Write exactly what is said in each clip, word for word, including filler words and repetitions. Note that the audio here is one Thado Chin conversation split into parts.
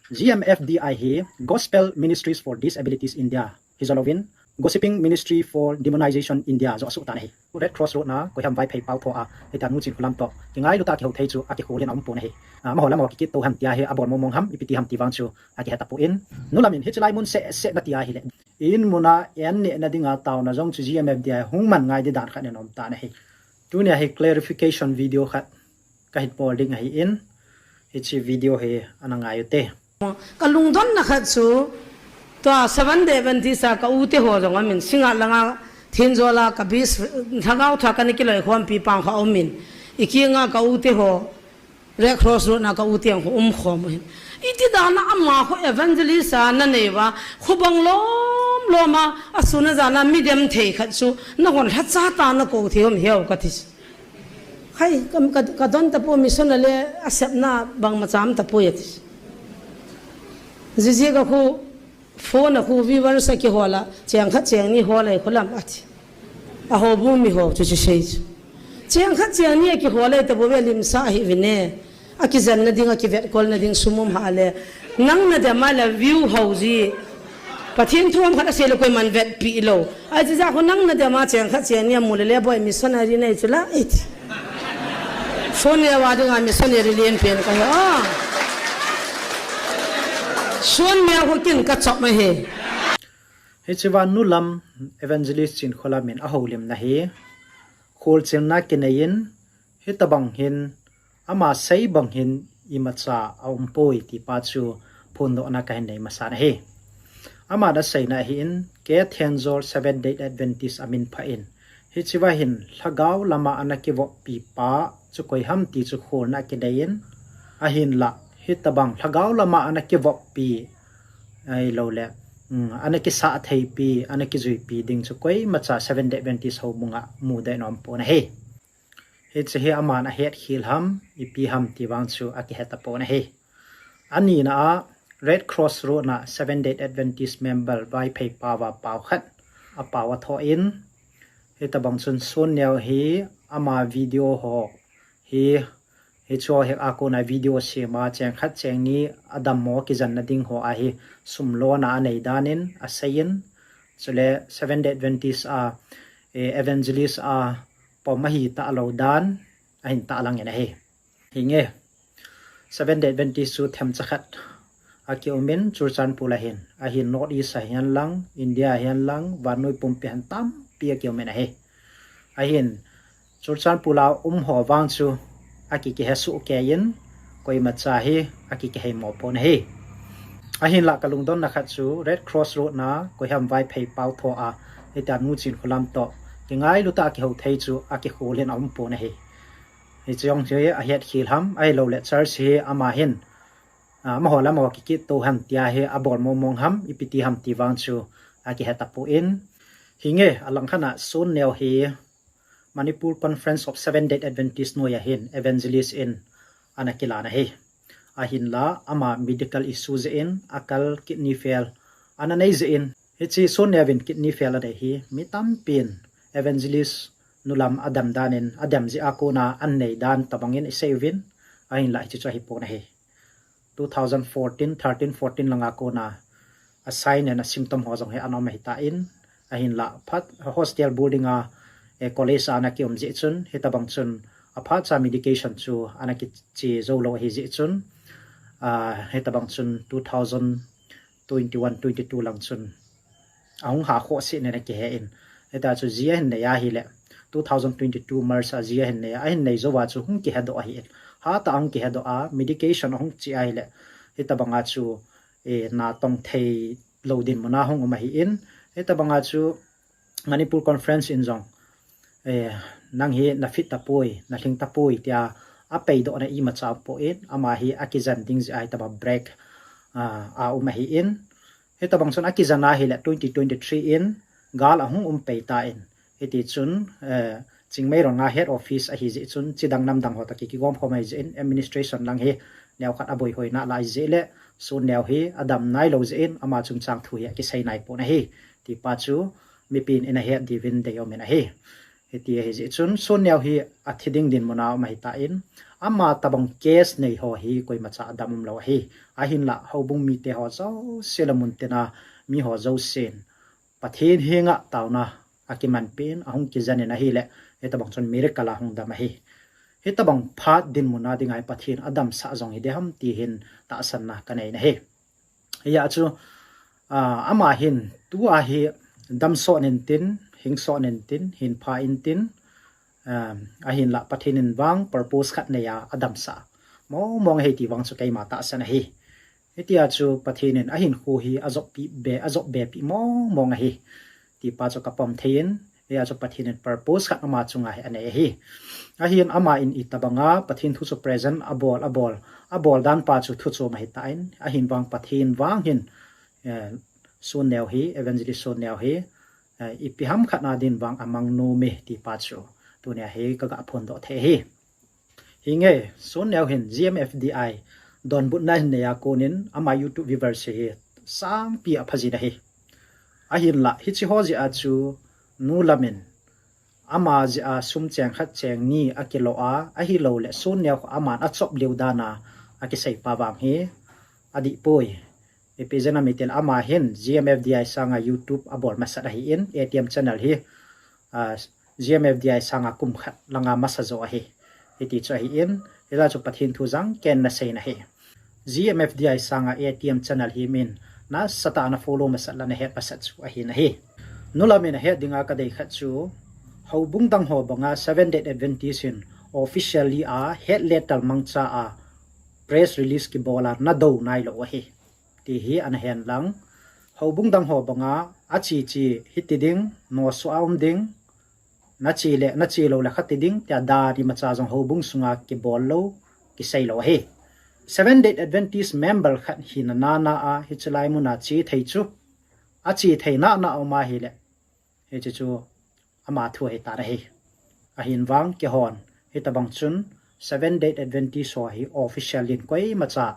G M F D I hi Gospel Ministries for Disabilities India hi jolou in, Gossiping Ministry for Demonization India joh asuh tan ahi. Red Cross Road na koiham Vaiphei pao tho a hita nu Chinkholam toh kingailut a kihou thei chu akikhol in aum pon ahi. Amaho lam a kikit to ham tia hi abol mong mong ham, ipi ti ham ti vang chu akihet tapon, nu lam in hichi lai mun seh seh na tia hile, in mun a an neh na dinga taona jong chu G M F D I hung man ngai di dan khat in aum tan ahi. Tunia hi clarification video khat kahin bol ding ahin, hichi video hi ana ngai ute. Ka lungdonna khat chu, tua Seven Day Adventist a ka u te ho jong amin, Singngat langa Thinjola ka bis, Lhagao Thah kana kiloikhompi pang kha umin, i kinga ka u te ho, Red Cross Road na ka u te ang kho um khom hin. Iti dana ama kho evangelist a na nei va, kho bang lom lom a, asuna jana mi dem thei khat chu, na hon lhacha ta na ko thei um hiau ka ti. Khai, ka, ka, ka don tapoi, mission a le a sepna bang macham tapoi ati. Zizi ka khu phone a khu viewers a kihol a, cheng khat cheng ni hol ai khu lam ati. A ho bu mi ho chu chu sei chu. Cheng khat cheng ni a kihol ai tapoi ve lim sa hi vine. A kijen na ding, a kivet kol na ding sum um ha le. Nang na dem a le view ho ji. Pathen thu ham khat a sei le koiman vetpi lou. Ai chi ja khu nang na dem a cheng khat cheng ni a mu le le boi missionary nei chu la it. Phone a wa ding a missionary lien pen ka ha. Suan me khu kin ka chop ma he. Hichi va nu lam evangelist Chinkholam in a holim na hi. Khol chil na kinei in hitabang hin ama sei bang hin imacha a um poi ti pa chu phondohna kahin nei masa na hi. Ama na seina ahin, K Thenjol Seven Day Adventist amin pha in, hichi va hin Lhagao lama ana kivoppi pa chu koi ham ti chu kholna kinei in, ahinla hitabang Lhagao lama ana kivoppi, ahilou le, um, ana kisah theipi, ana kijuipi ding chu koimacha Seven Day Adventist houbung a mu deh nom pon ahi. Hichi hi aman a het khel ham, ipi ham ti vang chu akihet tapon ahi. Ani na a Red Cross Road na Seven Day Adventist member Vaiphei pao va pao khat a pao a tho in, hitabang chun sun neo hi ama video ho hi, hichu hek a kona video sem a cheng khat cheng ni a dammo kijen na ding ho a hi sum lona a nei dan in a sei in, chule Seven Day Adventist a, eh, evangelist a pom ahi talou dan ahin tahlang in ahi. Hinge, Seven Day Adventist chu themcha khat a kium in Churachandpur a hin, ahin North East a hihen lang, India a hihen lang, vannoi pumpi a hin tampi a kium in ahi. Ahin Churachandpur a um ho vang chu aki kihe suh kei in, koimacha hi aki kihe mo pon ahi. Ahinla ka lungdonna khat chu Red Cross Road na koiham Vaiphei pao tho a hita nu Chinkholam toh kingailut a kihou thei chu akikhol in aum pon ahi. Hichi jong hi a het khel ham, ahilou le church hi ama hin, ah, amaho lam a kikit to ham tia hi abol mong mong ham, ipi ti ham ti vang chu akihet tapon. Hinge, alang khat a sun neo hi Manipur Conference of Seven Day Adventist noi a hin evangelist in ana kilan ahi. Ahinla ama medical issue jeh in, akal kidney fail ana nei jeh in, hichi sun neo vin kidney fail a nei hi mi tampin evangelist nu lam a dem dan in, a dem jeh a kona an nei dan tabang in i sei uvin, ahinla hichi chu ahi pon ahi. Two thousand fourteen, thirteen, fourteen langa kona a sign and a symptom ho jong hi ana um ahi tan, ahinla phat hostel boarding a, eh, college a ana kium jeh chun, hitabang chun aphat cha medication chu ana kiche jou lou ahi jeh chun, ah, hitabang chun two thousand twenty-one, twenty-two lang chun ahung ha khoh seh in ana kihe in. Hita chu ji ahin nei ahile, two thousand twenty-two March a ji ahin nei a, ahin nei jou a chu hung kihe doh ahi in. Hatah a hung kihe doh a, medication ahung che ahile, hitabang a chu, eh, natong thei lou dinmun a hung um ahi in. Hitabang a chu Manipur Conference in jong, eh, nang hi na fit tapoi, na lhing tapoi tia apei doh na imacha pon, ama hi akijen ding jeh a hitabang break, ah, a um ahi in. Hitabang chun akijen ahile twenty twenty-three in gal ahung um pei tan. Hiti chun, eh, Chingmeirong a head office ahi jeh chun, chidang namdang ho toh ki, kigom khom ahi jeh in, administration lang hi neo khat a boihoi nalai jeh le, sun neo hi adam nailou jeh in, ama chungchang thu hi akisei nai pon ahi, ti pa chu mipin in ahet diuvin deium in ahi. Hiti ahi jeh chun Sonneo hi athi ding dinmun a um ahitan, ama tabang case nei ho hi koimacha adam umlou ahi. Ahinlah houbung mite ho jouse le muntina mi ho jousen Pathen henga taona akimanpeh in ahung kijen in ahileh, hitabang chun miracle a hung dam ahi. Hitabang phat dinmun a dinga hi Pathen adamsah jong hidem ti hin tahsanna kanei nahi. Hijeh chun, ah, ama hin tua hi damsot intin, hingsot intin, hinpha intin, um, ahinlah Pathen in vang purpose khat neiya adamsah mong mong ahi ti vang chu keima tahsan ahi. Hitia chu Pathen in ahinkho hi ajoppi be, ajop bepi mong mong ahi. Tipa chu kapom thei in, hijeh chun Pathen in purpose khat ama chunga hi anei ahi. Ahin ama in itabanga Pathen thu chu present abol, abol, abol dan pa chu thu chu ahitan, ahin vang Pathen vang hin, eh, Sonneo hi, Evangelist Sonneo hi, eh, ipi ham khat na din vang amang nom e tipa chu tunia hi kaga phondoh thei ahi. Hinge, Sonneo hin G M F D I donbutna hin neiya konin ama YouTube viewers hi sangpi apha jin ahi. Ahinlah, hiche ho jeh a chu nu lam in ama jeh a sum cheng khat cheng ni akilo a, ahilouleh Sonneo aman achop leu dan a akisei pa vang hi adih poi. Ipi jeh ham itile ama hin G M F D I sanga YouTube abol masat ahin, A T M channel hi, ah, G M F D I sanga kum khat langa masa jo ahi. Hiti chu ahin, hijeh chun Pathen thu jangken na seina ahi. G M F D I sanga A T M channel hi min nasatah a na follow masat le na het masat chu ahi nahi. Nu lam in ahet dinga kadei khat chu, houbung dang ho banga Seventh Day Adventist in officially ahet letter mangcha a press release kibol a na do nailou ahi. Ti hi ana hen lang. Houbung dang ho banga ache che hiti ding, nosuh a um ding, nache le, nache lou le khat ti ding, tia dan imacha jong houbung sunga kibol lou, kisei lou ahi. Seventh Day Adventist member khat hina na a, hiche lai mun a che thei chu, ache thei na na um ahile, hiche chu ama thu ahitan ahi. Ahin vang keihon, hitabang chun Seventh Day Adventist ho hi official in koimacha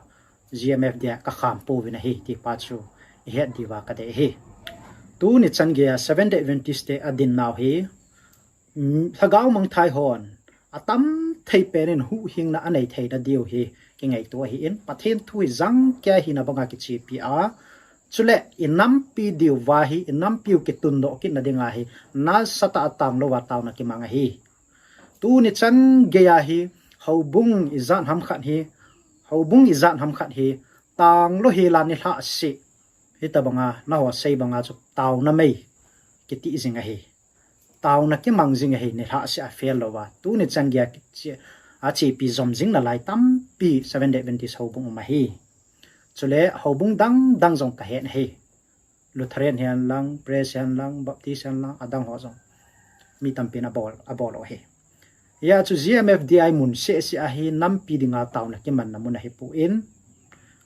G M F D I a kakham pouvin ahi, tipa chu ihet diuva kadei ahi. Tuni chan geiya Seventh Day Adventist te adin nau hi, mm, lhagao mangthai hon atam thei pen in huhhingna anei theina diu hi kingaito ahin, Pathen thu hi jangkei hina banga kichepi a, chule inampi diuva hi, inampiu kitundoh kitna dinga hi nasatah a tang louva taona kimang ahi. Tuni chan geiya hi, houbung ijat ham khat hi, houbung ijat ham khat hi, tang lou hel a nilhah seh, hitabanga naho sei banga chu taona mei kiti jing ahi. Taona kimang jing ahi, nilhah seh a fail louva. Tuni chan geiya kiche, achepi jom jing nalai tampi Seventh Day Adventist houbung um ahi. Chule houbung dang dang jong kahet ahi. Lutheran hihen lang, Pres hihen lang, Baptist hihen lang, adang ho jong mi tampin abol, abol u ahi. Hijeh chun G M F D I mun seh seh a hi nampi dinga taona kimanna mun ahipon,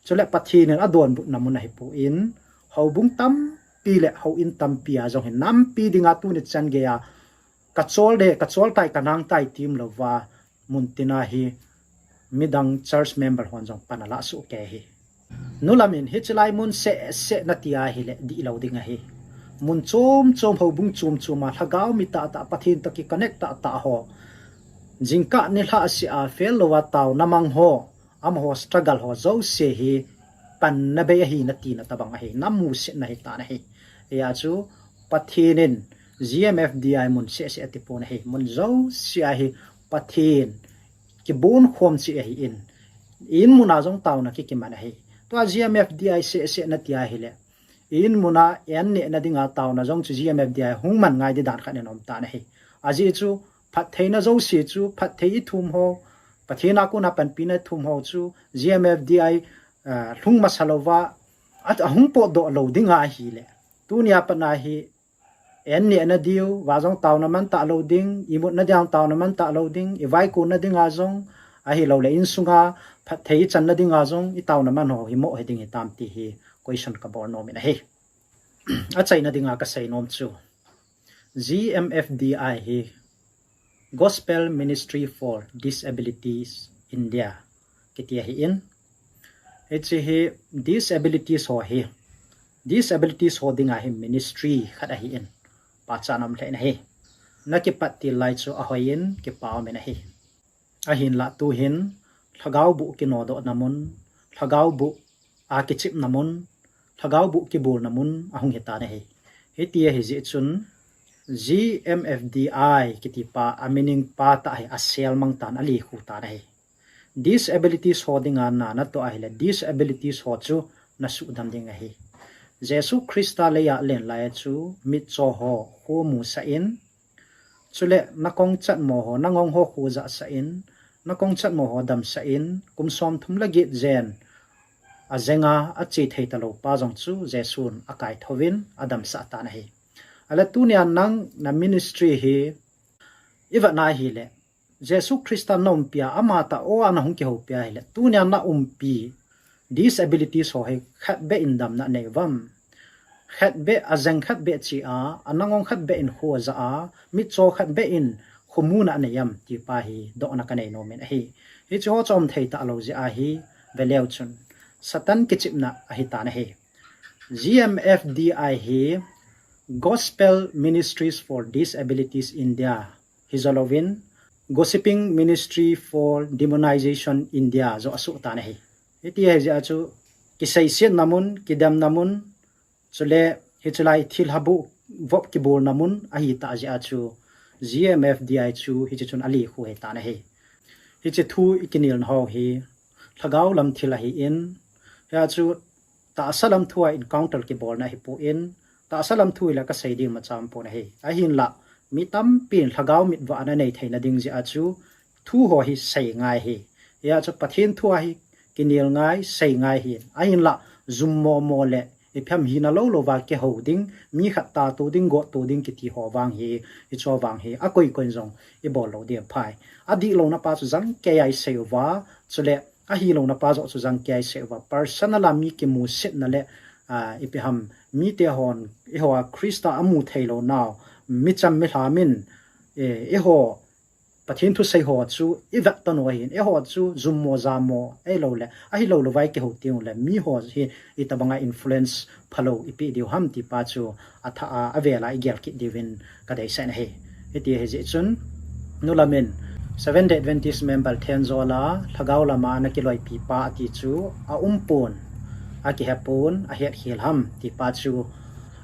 chule Pathen in adonbutna mun ahipon, houbung tampi le houin tampi a jong hi nampi dinga tuni chan geiya kachol de, kachol tai, kanang tai ti umlouva, muntina hi midang church member hon jong pan alah soh kei ahi. Nu lam in hiche lai mun seh seh nati ahile dihlou ding ahi. Mun chom chom, houbung chom chom a lhagao mi tahtah, Pathen toh kiconnect tahtah ho, jingkah nilhah seh a fail louva taona mang ho, amaho struggle ho jouse hi panna bei ahi natina tabang ahi, namusetna ahitan ahi. Hijeh chun Pathen in G M F D I mun seh seh atipon ahi, mun jouse a hi Pathen kibon khom cheh ahin, in mun a jong taona kikiman ahi. Tua G M F D I seh seh nati ahile, in mun a an nehna dinga taona jong chu G M F D I hung man ngai di dan khat in aum tan ahi. Ajeh chu phattheina jouse chu, phatthei ithum ho, Pathen a kona panpina ithum ho chu G M F D I, ah, lhung masa louva, at, ahung potdoh lou dinga ahile, tunia pat a hi an nehna diuva jong taona man talou ding, imutna dinga taona man talou ding, ivaikonna dinga jong, ahilouleh insunga phatthei ichanna dinga jong itaona man ho hi mo hiding hitam ti hi question kabol nom in ahi. Achaina dinga kasei nom chu, G M F D I hi Gospel Ministry for Disabilities India kiti ahin, hiche hi disabilities ho hi, disabilities ho dinga hi ministry khat ahin, pachatna um lheh in ahi. nakipat til lai chu ahoiyin kipa umin ahi. Ahinlah tuhin, lhagao buh kinodohna mun, lhagao buh a kichepna mun, lhagao buh kibolna mun ahung hitan ahi. Hiti ahi jeh chun, G M F D I kitipa a meaning pa tah hi asel mang tan, alikhu tan ahi. Disabilities ho dinga na natoh ahileh, disabilities ho chu nasuhdam ding ahi. Jesu Christa leiya alen lai chu mitcho ho kho musah in, chuleh nakong chatmo ho, nangong ho kho jasah in, nakong chatmo ho damsah in, kum somthum le get jen ajenga ache thei talou pa jong chu Jesun akaithouvin adamsah tan ahi. Ahileh tunia nang na ministry hi ivet na ahileh, Jesu Christa naumpi a, amatah a nahung kihoupi ahileh, tunia naumpi disabilities ho hi khatbeh in damna anei uvam? Khatbeh, ajeng khatbeh che a, anangong khatbeh in kho aja a, mitcho khatbeh in kho muna anei uvam tipa hi dohna kanei nomin ahi. Hiche ho chom thei talou jeh ahi, veleu chun Satan kichepna ahitan ahi. G M F D I hi Gospel Ministries for Disabilities India hijo louvin, Gossiping Ministry for Demonization India joh asoh tan ahi. Hiti ahi jeh a chu, kiseisetna mun, kidemna mun, chuleh hiche lai thilha buh vop kibolna mun ahitah jeh a chu, G M F D I chu hiche chun alikhu hitan ahi. Hiche thu ikinelna ho hi lhagao lam thil ahin, hia chu tahsa lam thu a encounter kibolna ahipon, tahsa lam thu ilah kasei ding imacha umpon ahi. Ahinlah, mi tampin lhagao mitvah ana nei theina ding jeh a chu, thu ho hi sei ngai ahi. Hia chu Pathen thu a hi kinel ngai, sei ngai ahi. Ahinlah, jummo mo le ipi ham hina lou louva kihou ding, mi khat tatou ding, gottou ding kiti ho vang hi, hicho vang hi akoi koiyin jong ibol lou ding aphai. Adihlouna pa chu jangkeiya isei uva, chuleh ahilouna pa joh chu jangkeiya isei uva, personal a mi kimusetna le, ah, ipi ham, mite hon eiho a Christa amu theilou nau, micham milham in, eh, eiho Pathen thusei ho chu ivet tanu ahin, eiho chu jummo jamo ahilouleh, ahilou louva ikihou teng uleh, mi ho hi itobanga influence phalou ipeh diu ham tipa chu athah a, avel a igel kit diuvin kadeisah in ahi. Hiti ahi jeh chun, nulam in Seventh Day Adventist member thenjol a lhagao lama ana kiloipi pa ati chu aumpon, akihepon, ahetkhel ham tipa chu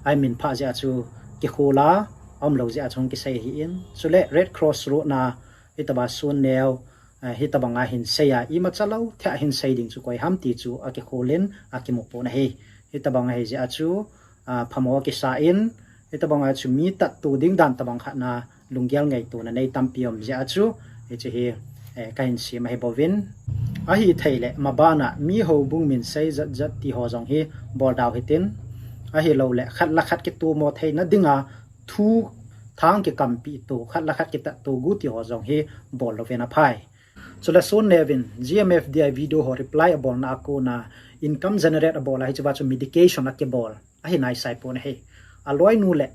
amin phah jeh a chu kikhol a, aumlou jeh a chu hung kisei ahin. Chuleh Red Cross road na hitobang sun neo, eh, hitobanga hin seiya, imacha lou thei a hin sei ding chu koi ham ti chu akikholin akimu pon ahi. Hitobang ahi jeh a chu, ah, phamo kisa in, hitobanga chu mi tattou ding dan tobang khat na lunggel ngaitona nei tampi um jeh a chu, hiche hi, eh, kahin sem ahi bouvin. Ahithei leh, mabana mi houbung min sei jat jat ti ho jong hi bol dau hitin, ahilouleh, khat le khat kitomo theina dinga thu thang kikampi to, khat le khat kitatto gu ti ho jong hi bol louvin aphai. Chuleh sun neovin G M F D I video ho reply abolna a kona income generate abol a, hiche va chu medication akibol ahi naisai pon ahi. Aloinu le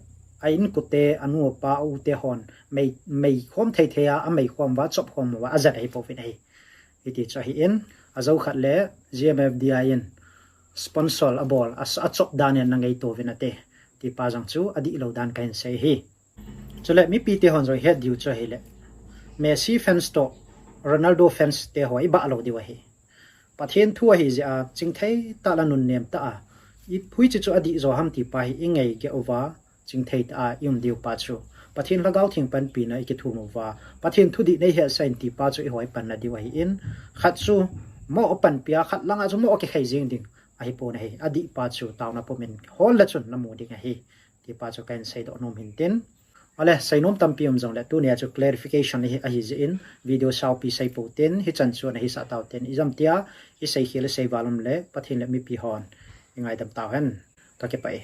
a inkote, anu apa, aute hon mei, mei khom thei thei a, amei khom uva, achop khom uva, ajat ahi pouvin ahi. Hiti chu ahin, ajou khat le G M F D I in sponsor abol, a, achop dan in ana ngaito uvin ate, tipa jong chu adihlou dan kahin sei ahi. Chuleh mipite hon jong het diu chu ahileh, Messi fans toh Ronaldo fans te ho ibah lou diu ahi. Pathen thu ahi jeh a chingthei tah le nunnem tah a, ipi hiche chu adih jo ham tipa hi ingai kit uva, chingthei tah a ium diu pa chu, Pathen Lhagao Theng panpina ikithum uva, Pathen thudih nei hetsah in tipa chu eiho ipanna diu ahin, khat chu mo panpia, khat langa chu mo kikhai jeng ding ahipon ahi. Adih pa chu taona pumin hol le chun namu ding ahi, tipa chu kahin seidoh nom hintin. Ahileh, seinom tampi um jongleh, tunia chu clarification ahi, ahi jeh in, video saupi sei pou tin, hichan chu ana hisah tau tin, ijemtia isei khel isei val um leh, Pathen le mipi hon ingaidam tau hen. Kakipah e.